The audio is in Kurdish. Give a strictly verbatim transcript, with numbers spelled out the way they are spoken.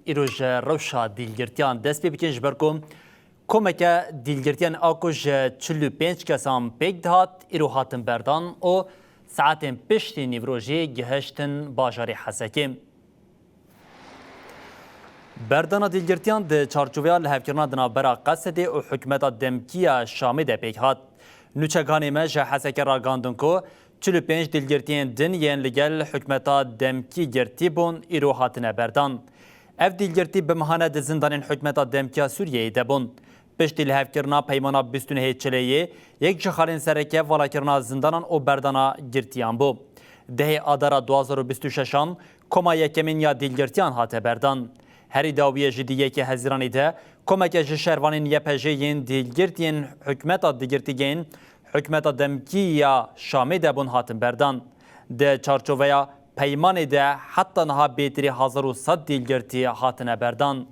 Îro ji rewşa dîlgirtiyan dest pê bikin, ji ber ku komeke dîlgirtiyên a ku ji çil û pênc kesan pêk dihat, îro hatin berdan û saetên piştî nîvrojê gihiştin bajarê Hesekê. Berdana dîlgirtiyan di çarçoveya lihevkirina di navbera Qesedê û hikûmeta demkî ya Şamê de pêk hat. Nûçeganê me ji Hesekê ragandin ku çil û pênc dîlgirtiyên din yên li gel hikûmeta demkî girtî bûn, îro hatine berdan. Ev dîlgirtî bi mehane di zindanên hikûmeta demkî ya Sûriyeyê de bûn. Piştî lihevkirina peymana bîst û nehê Çileyê, yek ji xalên sereke valakirina zindanan û berdana girtiyan bû. Dehê Adara du hazar û bîst û şeşan koma yekemîn ya dîlgirtiyan hate berdan. Herî dawiyê ji di yekê Hezîranê de komeke ji şervanên Y P G yên dîlgirtiyên hikûmeta digirtîgên hikûmeta demkî ya Şamê de bûn hatin berdan. Di çarçoveya peymanê de heta niha bêtirî hezar û sed dîlgirtî hatine berdan.